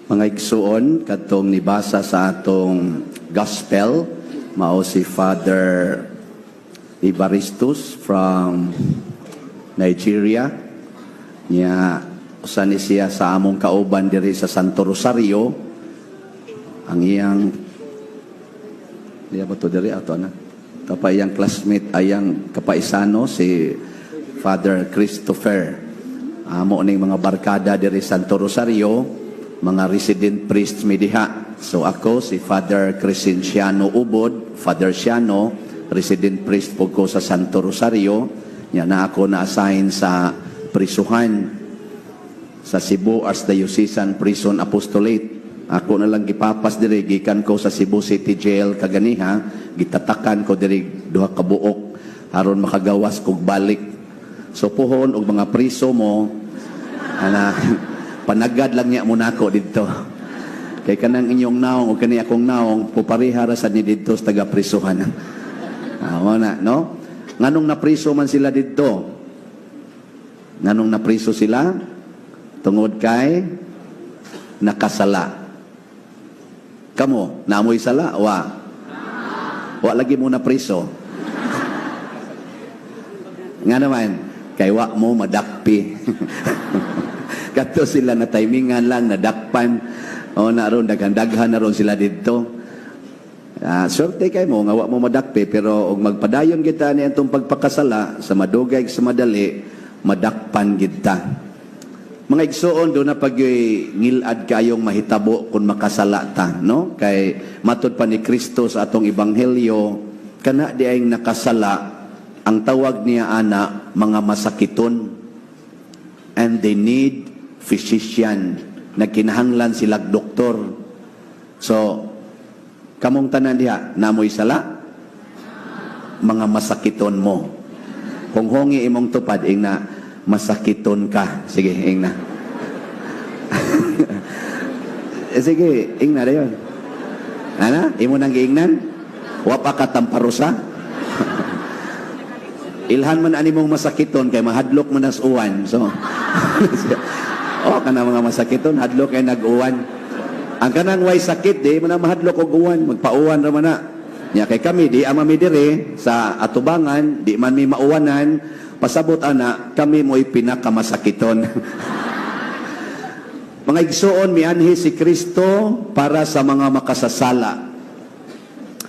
Mga igsuon, kadtong nibasa sa atong gospel, mao si Father Evaristus from Nigeria. Nya usa ni siya sa among kauban diri sa Santo Rosario. Ang iyang diya ba to diri ato na? Tapa iyang classmate ayang kapaisano, si Father Christopher. Amo ning mga barkada diri Santo Rosario, mga resident priests mi diha. So ako si Father Crescenciano Ubod, Father Ciano, resident priest po ko sa Santo Rosario. Nya na ako na-assign sa prisuhan sa Cebu Archdiocesan Prison Apostolate. Ako na lang gipapas diri gikan ko sa Cebu City Jail kaganiha, gitatakan ko diri duha ka buok aron makagawas kog balik. So puhon og mga priso mo ana, panagad lang niya mo nako didto. Kay kanang inyong naong o kani akong naong pupareha ra sad ni didto sa taga prisuhan. Ah, mao na, no? Nganong napriso man sila didto? Nganong napriso sila? Tungod kay nakasala. Kamo, naamoy sala? Wa. Wa lagi mo na priso. Nga naman, kay wa mo madakpi. Kato sila na timingan lang, nadakpan. O na ron, daghan-daghan na ron sila didto. Ah, swerte kay mo nga wa mo madakpi, pero og magpadayon kita ni atong pagpakasala sa madugay sa madali, madakpan kita. Mga igsuon, do na pag ngilad kayong mahitabo kung makasala ta, no? Kay matud pa ni Kristo sa atong ebanghelyo, kana di ay nakasala, ang tawag niya ana mga masakiton and they need physician. Nagkinahanglan sila doktor. So, kamong tanan diha, namoy sala, mga masakiton mo. Kung hongi imong tupad, ing na, masakiton ka. Sige, ing na. Eh, sige, ing na dayon. Ana, imo nang giingnan? Wa pa ka tamparusa? Ilhan man ani mong masakiton kay mahadlok man as uwan. So, oh, kana mga masakiton, hadlok kay nag-uwan. Ang kanang way sakit, di man na mahadlok og uwan, magpauwan ra man na. Nya kay kami di ama mi diri sa atubangan, di man mi mauwanan, pasabot ana kami mo'y pinakamasakiton. Mga igsuon, mianhi si Kristo para sa mga makasasala.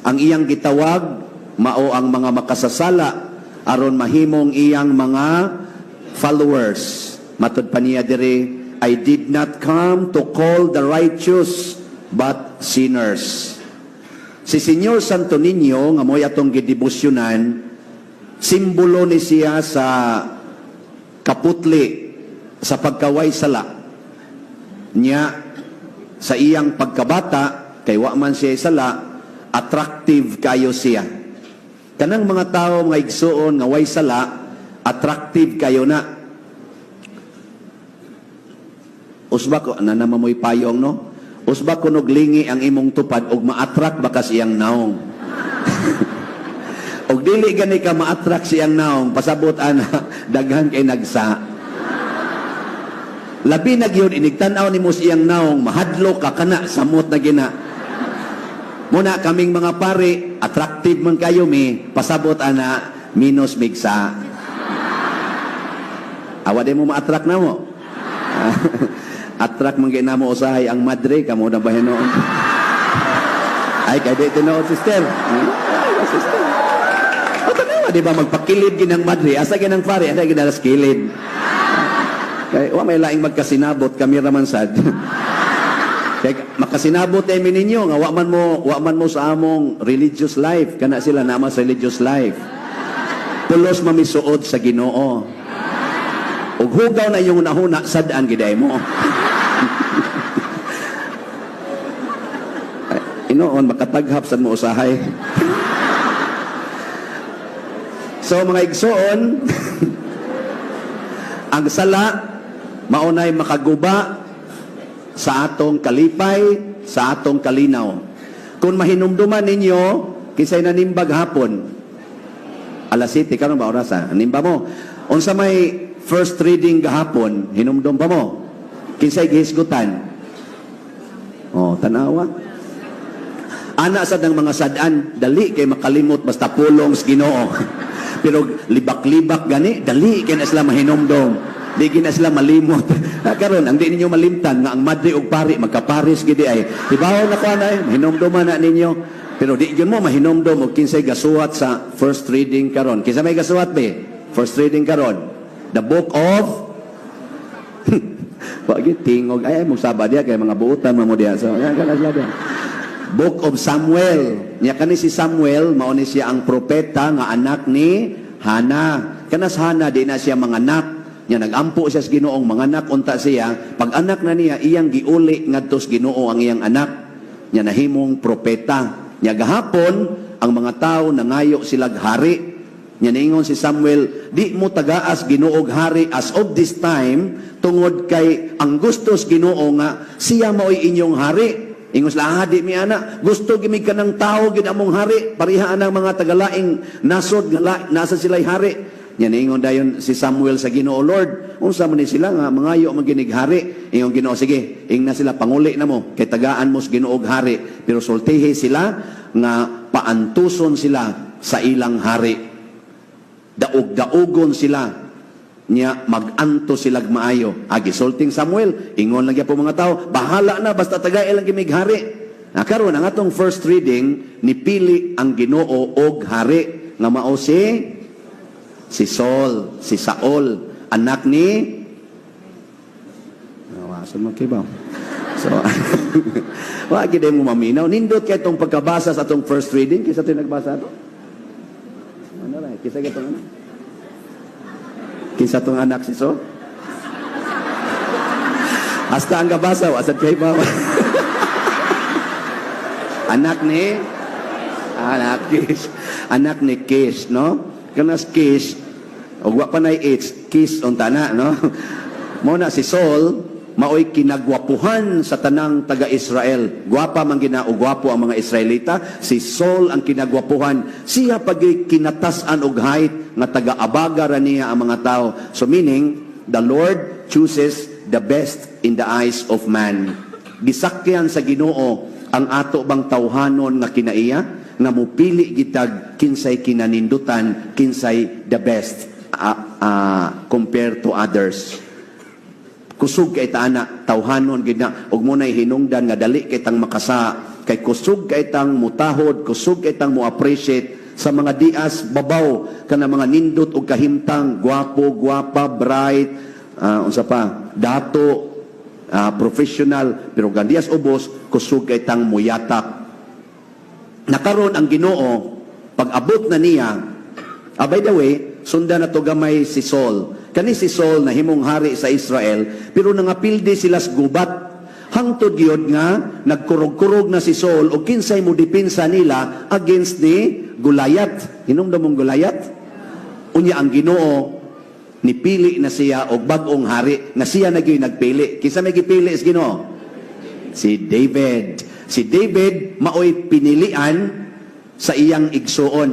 Ang iyang gitawag mao ang mga makasasala aron mahimong iyang mga followers. Matud pa niya diri, "I did not come to call the righteous but sinners." Si Senyor Santo Niño nga mo'y atong gidebosyonan, simbolo ni siya sa kaputli sa pagkaway sala. Nya sa iyang pagkabata kay wa man siya sala, attractive kayo siya. Kanang mga tao, mga igsuon, nga way sala, attractive kayo na. Usba ko na naman mo'y payong, no? Usba ko lingi ang imong tupad og ma-attract ba ka siyang naong. Og dili gani ka ma-attract siyang naong, pasabot ana daghan kay nagsa. Labi na gyud inig tan-aw nimo siyang naong, mahadlok ka kana samot na gina. Muna kaming mga pare, attractive man kayo mi, pasabot ana minus migsa. Awa di mo ma-attract na mo. Attract man gyud namo usahay ang madre kamo na ba hinuon. Ay kay di tinuod, sister. Ay, sister. O tanawa di ba magpakilid ginang madre, asa ginang pare, asa ginalas kilid. Kay wa may laing magkasinabot, kami ra man sad. Kay makasinabot ay ninyo nga wa man mo sa among religious life, kana sila nama sa religious life. Pulos mamisuod sa Ginoo. Ug hugaw na inyong hunahuna, sad-an giday mo. Ay, inoon makataghap sad mo usahay. So mga igsoon, ang sala maunay makaguba sa atong kalipay, sa atong kalinaw. Kung mahinumduman ninyo, kinsay nanimbag hapon, alas 7, karon ba oras ha? Nimba mo. Unsa may first reading gahapon, hinumdum pa mo? Kinsay gihisgutan? Oh, tanawa. Ana sad ang mga sad-an, dali kay makalimot basta pulong sa Ginoo. Pero libak-libak gani, dali kay na sila mahinomdom. Di gid na sila malimot. Ah, karon ang di ninyo malimtan nga ang madre ug pari magkapares gid ay. Tibaw na ko ana ay, mahinomdoman na ninyo. Pero di gyud mo mahinomdom og kinsay gasuwat sa first reading karon. Kinsa may gasuwat be? First reading karon. The Book of. Wa gyud tingog ay ay mo saba diya kay mga buutan man mo diya. So, yan kana sila diya. Book of Samuel. Nya kani si Samuel, mao ni siya ang propeta nga anak ni Hana. Kanas Hana, di na siya manganak. Nya nagampo siya sa Ginoong manganak unta siya. Pag anak na niya, iyang giuli ngadto sa Ginoo ang iyang anak. Nya nahimong propeta. Nya gahapon ang mga tao nangayo silag hari. Nya niingon si Samuel, "Di mo tagaas Ginoo og hari as of this time tungod kay ang gusto sa Ginoo nga siya mao'y inyong hari." Ingon sila, "Ah, di mi ana. Gusto gimi kanang tao gid among hari. Pareha ang mga tagalaing nasod nga nasa sila'y hari." Nya niingon dayon si Samuel sa Ginoo, "Lord, unsa man ni sila nga mangayo man ginig hari?" Ingon Ginoo, "Sige, ingna sila, panguli na mo kay tagaan mo sa Ginoo og hari. Pero sultihi sila nga paantuson sila sa ilang hari. Daog-daogon sila niya, mag-anto sila maayo." Agi sulting Samuel, ingon lang gyapon mga tao, "Bahala na, basta tagay lang gimig hari." Na karon ang atong first reading, nipili ang Ginoo og hari nga mao si Saul, si Saul, anak ni. Nawasan mo kay ba? So, wa gid mo maminaw. Nindot kay itong pagkabasa sa atong first reading. Kinsa to'y nagbasa ato? Ano ra? Kinsa kitong ano? Kinsa tong anak si Saul? Hasta ang gabasa, wa sad kay ba? Anak ni anak Kish. Anak ni Kish, no? Kanas Kish, ug wa pa nay H, Kish unta na, no? Mo na si Saul, maoy kinagwapuhan sa tanang taga-Israel. Gwapa man gina o gwapo ang mga Israelita, si Saul ang kinagwapuhan. Siya pagi kinatas-an og height nga taga-abaga ra niya ang mga tao. So meaning, the Lord chooses the best in the eyes of man. Gisakyan sa Ginoo ang ato bang tawhanon nga kinaiya nga mupili gitag kinsay kinanindutan, kinsay the best compared to others. Kusog kay ta ana, tawhanon gid na ug mo nay hinungdan nga dali kay tang makasa kay kusog kay tang mutahod, kusog kay tang mo appreciate sa mga dias babaw kana mga nindot og kahimtang, gwapo, gwapa, bright, unsa pa, dato, professional, pero gandias ubos, kusog kay tang muyatak. Nakaron ang Ginoo, pag abot na niya, by the way, sundan na to gamay si Saul. Kani si Saul na himong hari sa Israel, pero nangapildi sila sa gubat. Hangtod gyud nga nagkurog-kurog na si Saul o kinsay mo depensa nila against ni Goliath. Hinumdum mong Goliath? Unya ang Ginoo nipili na siya og bag-ong hari nga siya na gyud nagpili. Kinsa may gipili sa Ginoo? Si David. Si David maoy pinilian sa iyang igsuon.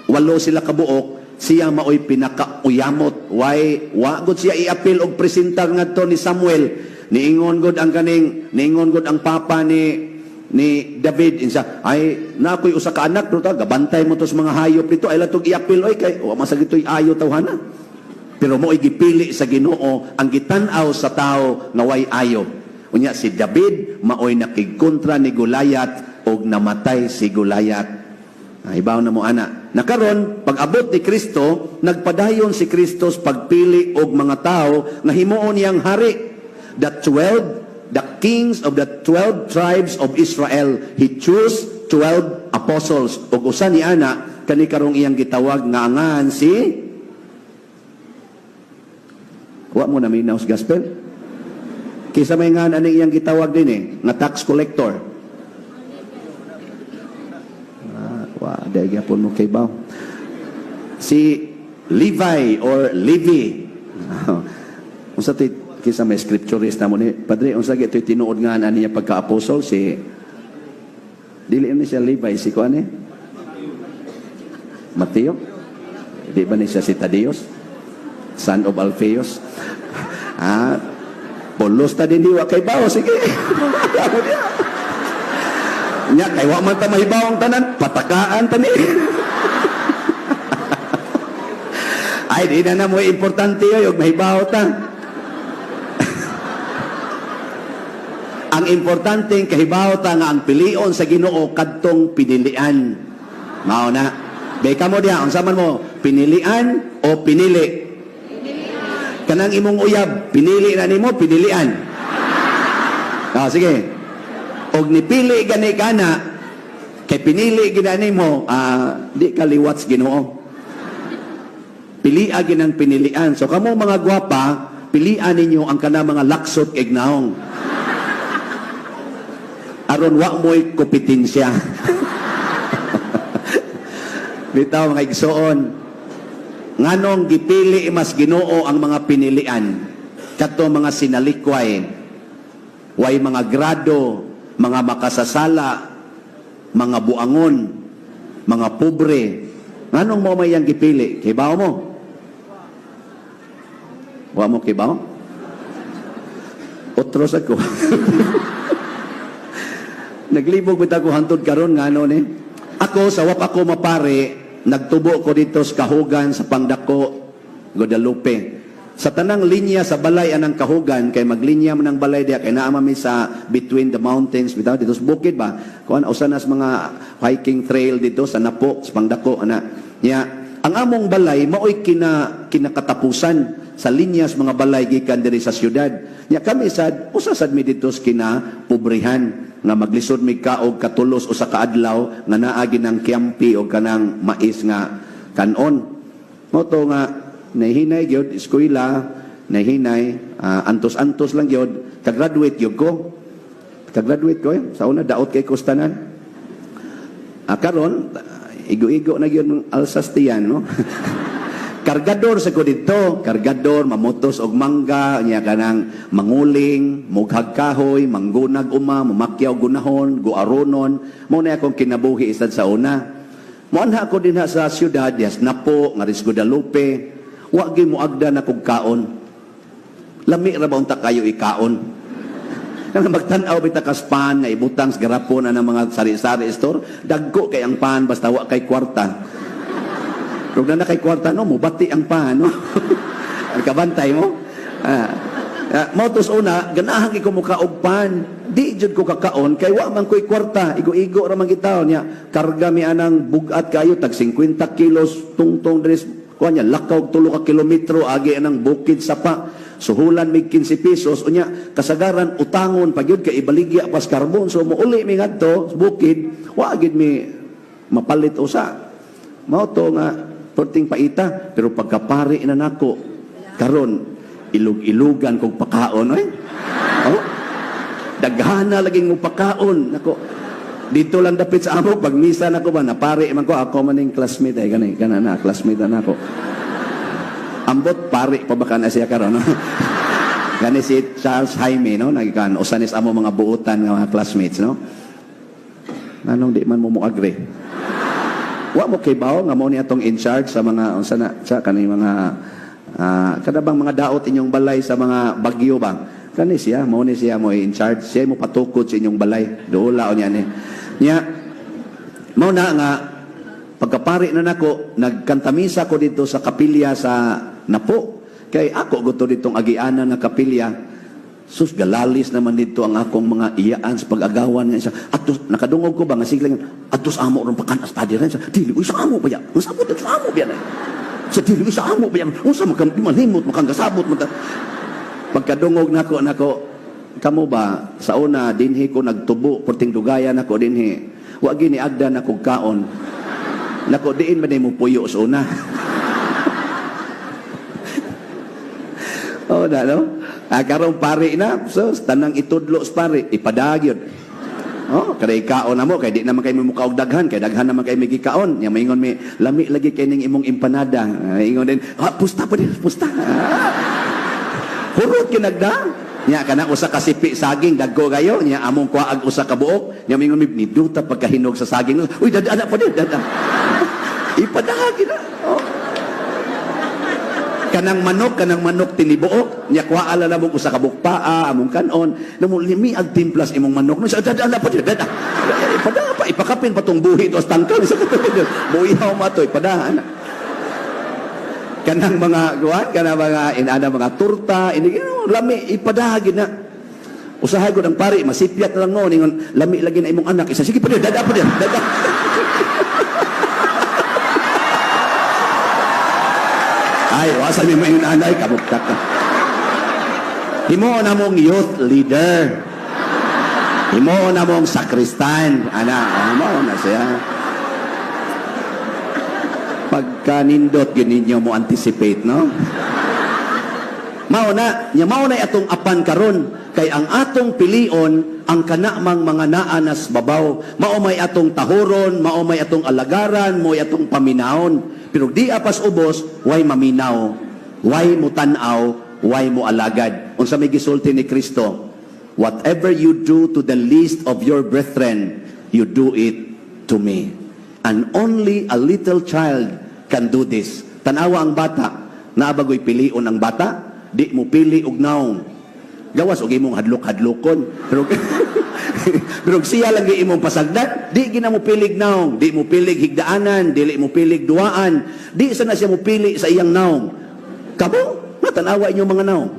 Walo sila kabuok, siya maoy pinakauyamot. Why? Wa gud siya iapil og presentar ngadto ni Samuel. Niingon gud ang kaning, niingon gud ang papa ni David insa ay na ako'y usa ka anak pero ta gabantay mo to sa mga hayop dito ay latog iapil oy kay wa man sa gito'y ayo tawhana. Pero mo'y gipili sa Ginoo ang gitan-aw sa tao nga way ayo. Unya si David maoy nakigkontra ni Goliath og namatay si Goliath. Ah, ibaw na mo ana. Nakaron, pag-abot ni Kristo, nagpadayon si Kristo sa pagpili og mga tao nga himuon niyang hari. The 12, the kings of the 12 tribes of Israel, he chose 12 apostles. Og usa ni ana, kani karong iyang gitawag nga angan si. Wa mo na minaw sa gospel? Kisa may nga aning iyang gitawag din eh, nga tax collector. Ah, wa, dahil gyapon mo kay baw. Si Levi or Levi. Unsa ti kinsa may scripturist na mo ni Padre, unsa gyud to'y tinuod nga ani niya pagka-apostle si dili ni siya Levi, si kuan eh? Mateo? Di ba ni siya si Thaddeus? Son of Alphaeus? Ah, pulos ta din, di wa kay bawo, sige. Nya kay wa man ta mahibaw ang tanan, patakaan ta ni. Ay, di na na mo importante yoy og mahibaw ta. Ang importante kahibaw ta nga ang pilion sa Ginoo kadtong pinilian. Mao na. Bay kamo diha, unsa man mo, pinilian o pinili? Kanang imong uyab, pinili na nimo, pinilian. Ah, sige. Og nipili gani kana, kay pinili gina nimo, di ka liwat sa Ginoo. Pilia ginang pinilian. So kamo mga gwapa, pilian ninyo ang kana mga laksot kay naong. Aron wa mo'y kompetensya. Bitaw, mga igsoon, nganong gipili mas Ginoo ang mga pinilian, kadto mga sinalikway, way mga grado, mga makasasala, mga buangon, mga pobre. Nganong mo may yang gipili? Kibaw mo? Wa mo kibaw? Otros ako. Naglibog bitaw ko hantod karon ngano ni. Ako sa wap ako mapare, nagtubo ko dito sa Kahugan sa Pangdako, Guadalupe. Sa tanang linya sa balay anang Kahugan kay maglinya man ang balay diha kay naa mi sa between the mountains bitaw dito sa bukid ba. Kuan usa nas mga hiking trail dito sa Napo, sa Pangdako ana. Nya ang among balay maoy kinakatapusan sa linyas mga balay gikan diri sa syudad. Nya kami sad usa sad mi dito sa kinapobrihan nga maglisod mi kaog katulos usa ka adlaw nga naa ginang kiampi o kanang mais nga kanon. Mao to nga nahinay gyud eskwela, nahinay, antos-antos lang gyud, kagraduate gyud ko. Kagraduate ko eh. Sa una daot kay kustanan. Karon igo-igo na gyud ng alsas tiyan, no? Kargador sa ko dito, kargador, mamotos og mangga, nya kanang manguling, mughag kahoy, manggunag uma, mamakyaw gunahon, guaronon, mo na akong kinabuhi isad sa una. Moanha ako dinha sa syudad, yas Napo, nga ris Guadalupe, wa gyud moagda na kog kaon. Lami ra ba unta kayo ikaon? Nang magtan-aw bita kas pan nga ibutang sa garapon na ng mga sari-sari store, dagko kay ang pan basta wa kay kwarta. Kung na kay kwarta no, mubati ang pan no. Ang kabantay mo. Mo tos una, ganahan kay ko muka og pan. Di jud ko kakaon kay wa man ko'y kwarta. Igo-igo ra man gitaon niya. Karga mi anang bugat kayo tag 50 kilos tungtong dres kuan niya lakaw og 3 ka kilometro agi anang bukid sapa. Suhulan mig 15 pesos unya kasagaran utangon pag yun kay ibaligya pas karbon, so muuli mi ngadto sa bukid, wa gid mi mapalit usa. Mao to nga perting paita, pero pagkapari na nako karon, ilug-ilugan kog pakaon oy. Oh, daghana laging mo pakaon nako. Dito lang dapit sa amo pag misa nako ba, napari man ko, ako maning classmate ay gani kana na classmate na nako. Ambot pari pa ba kana siya karon, no? Gani si Charles Jaime, no, nagikan usa ni sa amo mga buotan nga mga classmates, no. Nganong di man mo mo agree? Wa mo kibaw nga mo ni atong in charge sa mga unsa na sa kani mga kada bang mga daot inyong balay sa mga bagyo ba? Kani siya, mo ni siya mo in charge, siya mo patukod sa inyong balay. Duula o niya ni. Nya mao na nga pagkapari na nako, nagkantamisa ko dito sa kapilya sa Napo. Kay ako gusto ditong agianan nga kapilya. Sus, galalis naman dito ang akong mga iyaan sa pag-agawan nga siya. Atos, nakadungog ko ba nga sige lang, atos amo ron pakanas pa rin. Dili, uy, sa amo ba yan? Ang sabot, sa amo ba yan? Sa dili, uy, sa amo ba yan? Unsa man di manhimot, makang kasabot. Man pagkadungog nako, nako, kamo ba, sa una, dinhi ko nagtubo, porting dugayan ako dinhi. Wa gini agda na kog kaon. Nako, diin man mo puyo sa una. Oh, na, no? Karon pari na, so, tanang itudlo sa pari, ipadagyon. Oh, kada ikaon na mo, kay di naman kayo mukha og daghan, kay daghan naman kayo migikaon. Nya maingon mi, lami lagi kay ning imong empanada. Ingon din, pusta pa din, pusta. Hurot kinagda. Nya kana usa ka sipi saging dagko kayo, nya among kuwaag usa ka buok. Nya maingon mi, niduta pagkahinog sa saging. Uy, dada pa din, dada. Ipadagin na. Oh. Kanang manok tinibuok, nya kuha ala na mo usa ka bukpaa, among kanon, namo limi ag timplas imong manok. No, sa dada pa dada. Pada pa ipakapin pa tong buhi to sa tangkal sa buhihaw ma to ipada ana. Kanang mga guwan, kanang mga inana mga turta, ini lami ipada gid na. Usahay gud ang pari, masipyat na lang no, ningon lami lagi na imong anak. Isa sige pa dada pa dada. Ay, wasa mi mayon anay kabuktak ka. Himo na mong youth leader. Himo na mong sakristan. Ana, mao na siya. Pagka nindot gyud ninyo mo anticipate, no? Mao na, nya mao na atong apan karon kay ang atong pilion ang kanamang mga naa nas babaw. Mao may atong tahuron, mao may atong alagaran, mao atong paminawon. Pero di apas ubos, way maminaw, way mo tan-aw, way mo alagad. Unsa may gisulti ni Kristo? Whatever you do to the least of your brethren, you do it to me. And only a little child can do this. Tanawa ang bata, naa ba goy pilion ang bata? Di mo pili og naong. Gawas og imong hadlok-hadlokon. Pero pero siya lang gi imong pasagdan, di gina mo pilig naong, di mo pilig higdaanan, dili mo pilig duaan, di sa na siya mo pili sa iyang naong. Kamo, matanawa inyong mga naong.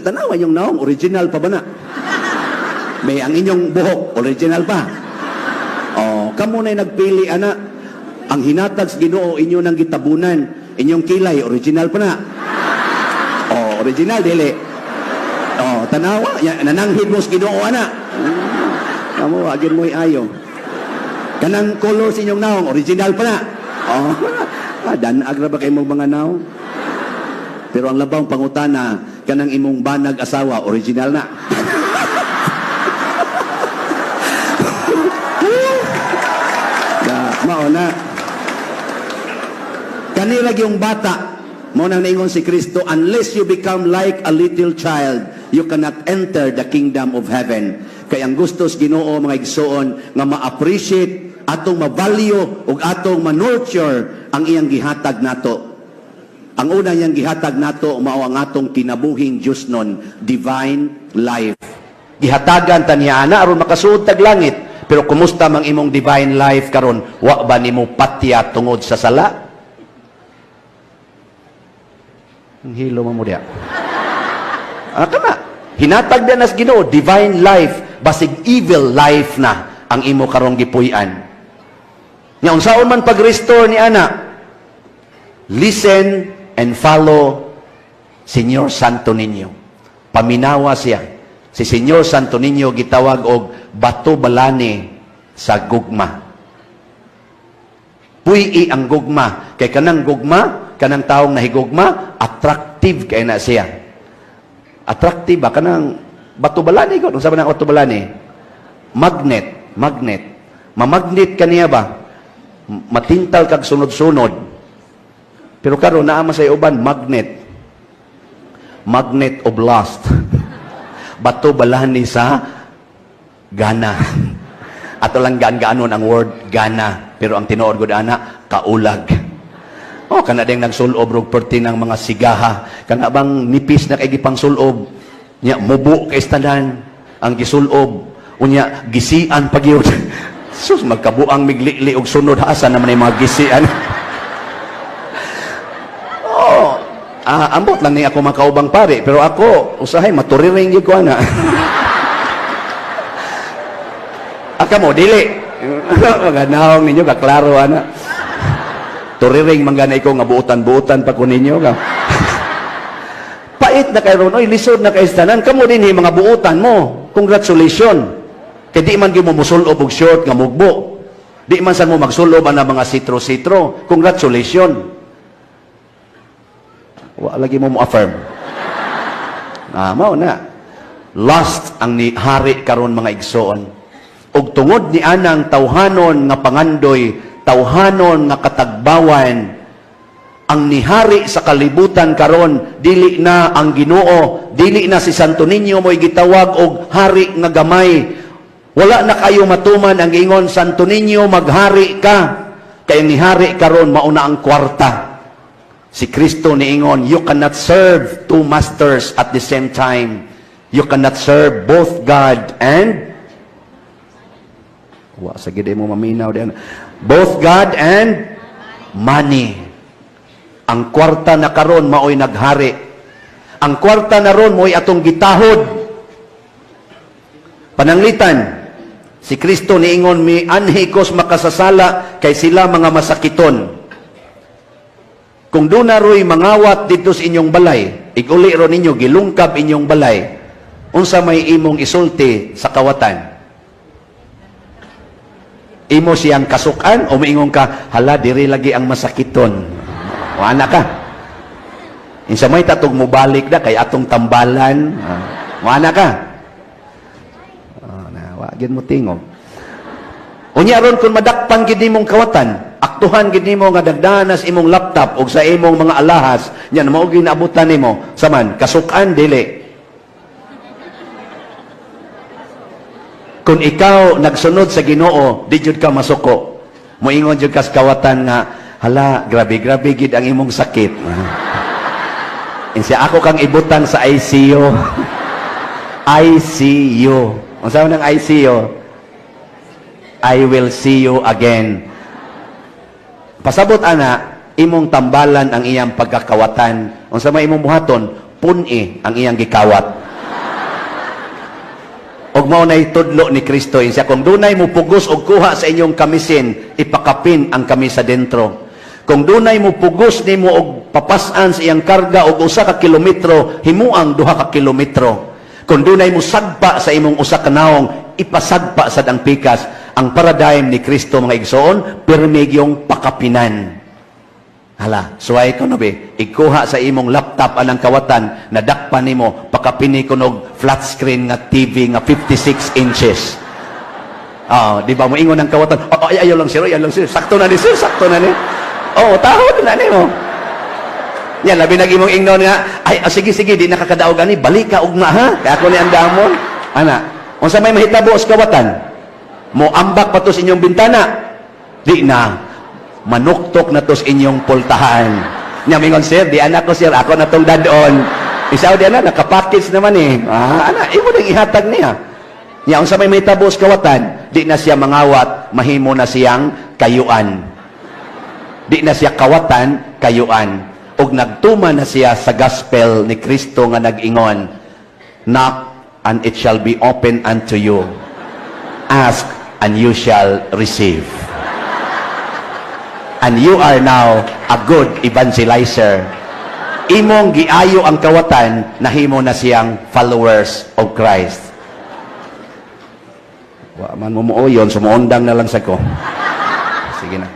Tanawa inyong naong, original pa ba na? May ang inyong buhok, original pa. Oh, kamo na'y nagpili ana. Ang hinatag sa Ginoo inyo nang gitabunan, inyong kilay original pa na. Oh, original dili. Oh, tanawa, ya, nananghid mo sa Ginoo ana. Kamo agin mo'y ayo. Kanang color sa inyong naong original pa na. Oh, danag ra ba kay mong mga naong? Pero ang labang pangutana, kanang imong banag asawa, original na. Da, mao na. Kanila yung bata, mo nang naingon si Kristo, unless you become like a little child, you cannot enter the kingdom of heaven. Kay ang gusto sa Ginoo mga igsoon nga ma-appreciate, atong ma-value ug atong ma-nurture ang iyang gihatag nato. Ang una niyang gihatag nato mao ang atong kinabuhing Dios nun, divine life. Gihatagan ta niya ana aron makasuod tag langit. Pero kumusta mang imong divine life karon? Wa ba nimo patya tungod sa sala? Ang hilo mo mo diya. Ah, kana. Hinatag diya nas Ginoo divine life, basig evil life na ang imo karong gipuy-an. Nya unsaon man pag-restore ni ana? Listen and follow Señor Santo Niño. Paminawa siya. Si Señor Santo Niño gitawag og bato balani sa gugma. Puy-i ang gugma. Kay kanang gugma, kanang taong nahigugma, attractive kay na siya. Attractive ba? Kanang bato balani ko. Unsa ba nang bato balani? Magnet. Magnet. Mamagnet kaniya ba? Matintal kag sunod-sunod. Pero karon naa man sa uban magnet. Magnet of lust. Bato balani sa gana. Ato lang gaan-gaanon ang word gana, pero ang tinuod gud ana kaulag. Oh, kana ding nagsulob rog perti ng mga sigaha, kana bang nipis na kay gipang sulob, nya mubo kay tanan ang gisulob, unya gisian pa gyud. Sus, magkabuang miglili og sunod, asa naman yung mga gisian. Oh, ambot lang ni ako makaubang pare, pero ako usahay maturiring gyud ko ana. Aka mo dili. Mga naong ninyo kaklaro ana. Turiring man ganay ko nga buotan-buotan pa ko ninyo ka. Pait na kay ron, oy lisod na kay tanan. Kamo dinhi mga buotan mo. Congratulations. Kay di man gyud mo musulob og short nga mugbo. Di man sad mo magsulob ana mga sitro-sitro. Congratulations. Wa lagi mo mo-affirm. Ah, mao na. Lust ang ni hari karon mga igsoon. Og tungod ni anang tawhanon nga pangandoy, tawhanon nga katagbawan, ang nihari sa kalibutan karon dili na ang Ginoo, dili na si Santo Niño mo'y gitawag og hari nga gamay. Wala na kayo matuman ang ingon Santo Niño maghari ka. Kay ang nihari karon mauna ang kwarta. Si Kristo niingon, "You cannot serve two masters at the same time. You cannot serve both God and," wa sa gid mo maminaw diyan. "Both God and money." Ang kwarta na karon maoy naghari. Ang kwarta na ron mo'y atong gitahod. Pananglitan, si Kristo niingon, "Mianhi ko's makasasala kay sila mga masakiton." Kung duna ro'y mangawat dito sa inyong balay, iguli ro ninyo, gilungkab inyong balay, unsa may imong isulti sa kawatan? Imo siyang kasukan o miingon ka, "Hala, diri lagi ang masakiton"? O ana ka. Insa may tatog mubalik na kay atong tambalan. Ah, mo ana ka. Ah, na, wa gyud mo tingog. Unya ron kung madakpan gid nimong kawatan, aktuhan gid nimo nga dagdanas imong laptop og sa imong mga alahas, nya mao ginabutan nimo, saman kasukan dili? Kung ikaw nagsunod sa Ginoo, di jud ka masuko. Moingon jud ka sa kawatan nga, "Hala, grabe grabe gid ang imong sakit. Insa ako kang ibutang sa ICU." ICU. Unsa man ang ICU? I will see you again. Pasabot ana, imong tambalan ang iyang pagkakawatan. Unsa may imong buhaton? Pun-i ang iyang gikawat. Og mao nay tudlo ni Kristo insa kung dunay mo pugos og kuha sa inyong kamisin, ipakapin ang kamisa dentro. Kung dunay mo pugos nimo og papas-an sa iyang karga og 1 ka kilometro, himuang 2 ka kilometro. Kung dunay mo sagpa sa imong 1 ka nawong, ipasagpa sad ang pikas. Ang paradigm ni Kristo, mga igsoon, pirmi gyung pakapinan. Hala, suway ko no be, ikuha sa imong laptop anang kawatan, nadakpan nimo, pakapini ko og flat screen nga TV nga 56 inches. Oh, di ba mo ingon ang kawatan, "Oh, ay, ayaw lang sir, ayaw lang sir. Sakto na ni sir, sakto na ni." Oh, tahod na nimo. Yan, labi nag imong ingnon nga, "Ay, ah, sige, sige, di nakakadaog ani, balik ka ugma ha. Kaya ako ni andamon." Ana, unsa may mahitabo sa kawatan? Mo ambak pa to sa inyong bintana? Di na. Manuktok na to sa inyong pultahan. Nya mingon, "Sir, di anak ko sir, ako na tong dadon." Isaw di ana, nakapackage naman eh. Ah, ana, imo nang ihatag niya. Nya unsa may mahitabo sa kawatan? Di na siya mangawat, mahimo na siyang kayuan. Di na siya kawatan, kayuan. Ug nagtuman na siya sa gospel ni Kristo nga nag-ingon, "Knock and it shall be open unto you. Ask and you shall receive." And you are now a good evangelizer. Imong giayo ang kawatan, nahimo na siyang followers of Christ. Wa man mo muoyon, sumuundang na lang sa ko. Sige na.